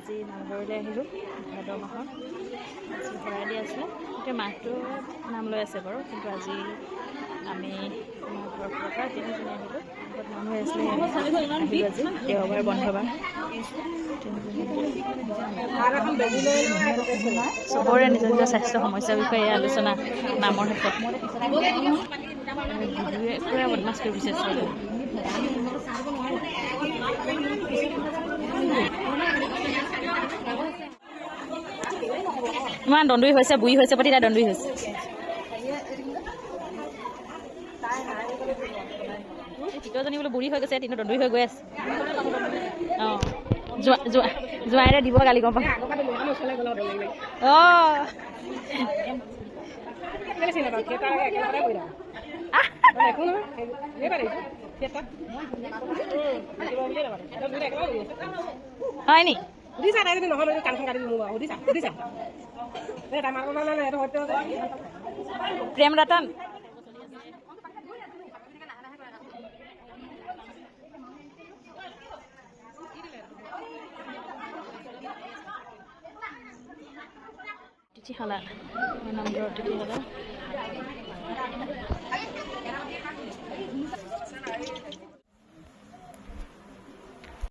আজি নামঘৰলৈ আহিলোঁ। ভাদ মাহৰ আজি শৰাই দিয়া আছিলে। এতিয়া মাহটো নাম লৈ আছে বাৰু, কিন্তু আজি আমি আমাৰ ঘৰৰ পৰা তিনিজনী আহিলোঁ। ঘৰত নাম হৈ আছিলে, আহিলোঁ আজি দেওবাৰ বন্ধবাৰ। চবৰে নিজৰ নিজৰ স্বাস্থ্য সমস্যাৰ বিষয়ে আলোচনা নামৰ শেষত। পূৰা বদমাছ কৰি বিচাৰিছে। ইমান দন্দুৰি হৈছে, বুঢ়ী হৈছে পাতি তাই দন্দুৰি হৈছে। ভিতৰজনী বোলো বুঢ়ী হৈ গৈছে, কিন্তু দন্দুৰি হৈ গৈ আছে। অঁ, যোৱা যোৱা জোঁৱাইৰে দিব গালি, গম পাওঁ। অঁ, হয় নি? প্ৰেম ৰতন অতিথিশালা, নামঘৰ অতিথিশালা।